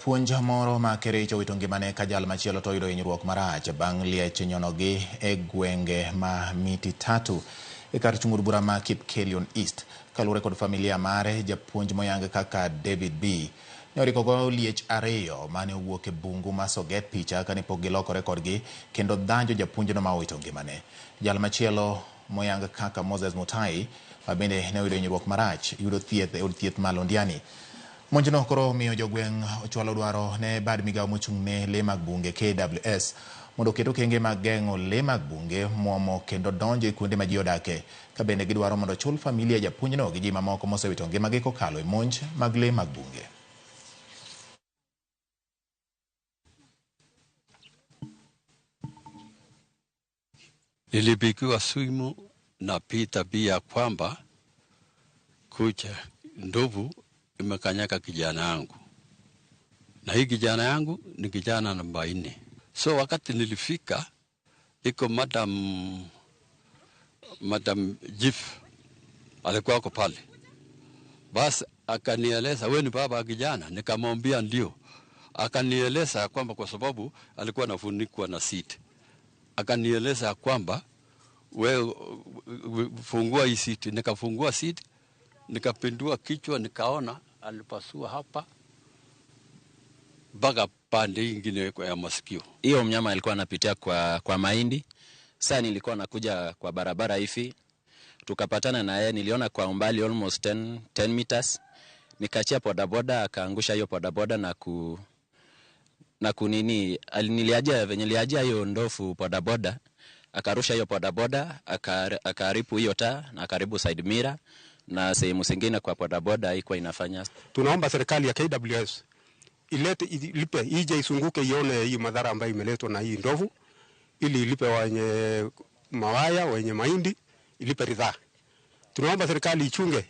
Puonj moro ma Kericho owito ngimane ka jal machielo to oyudo hinyruok marach bang' liech nyonogi e gwenge ma Miti Tatu e kar chung' od bura ma Kipkelion East. Kaluwore kod familia mare, japuonj moyang kaka David B. Ne oriko go liech ariyo mane owuok e bungu ma Soget picha kane pok gilokore kodgi kendo dhanjo japuonjno ma owito ngimane. Jal machielo moyang kaka Moses Mutai ma bende ne oyudo hinyruok marach yudo thieth e od thieth ma Londiani. Monjno koro omiyo jogweng' ochwalo dwaro ne bad migawo mochung' ne lee mag bunge KWS mondo oket okenge mag geng'o lee mag bunge muomo kendo donjo e kuonde ma ji odake. Ka bende gidwaro mondo ochul familia japuonjno gi ji mamoko mosewito ngimagi kokalo e monj mag lee mag bunge. Nilipigiwa simu na Peter B ya kwamba kucha ndovu imekanyaka kijana yangu, na hii kijana yangu ni kijana namba 4. So wakati nilifika iko Madam Jif alikuwa ako pale, basi akanieleza, wewe ni baba kijana? Nikamwambia ndio. Akanieleza kwamba kwa sababu alikuwa anafunikwa na seat, akanieleza kwamba wewe fungua hii seat. Nikafungua seat, nikapindua kichwa, nikaona alipasua hapa mpaka pande ingine ya masikio. Hiyo mnyama alikuwa anapitia kwa mahindi. Sasa nilikuwa nakuja kwa barabara hivi, tukapatana na yeye, niliona kwa umbali almost 10 meters. Nikachia bodaboda, akaangusha hiyo bodaboda na ku, na kunini, niliajia venye niliajia hiyo ndofu bodaboda, akarusha hiyo bodaboda, akaharibu hiyo taa na akaharibu side mirror na sehemu zingine kwa bodaboda haikuwa inafanya. Tunaomba serikali ya KWS ilete, ilipe, ije isunguke ione hii madhara ambayo imeletwa na hii ndovu, ili ilipe wenye mawaya, wenye mahindi, ilipe ridhaa. Tunaomba serikali ichunge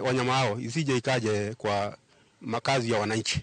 wanyama hao isije ikaje kwa makazi ya wananchi.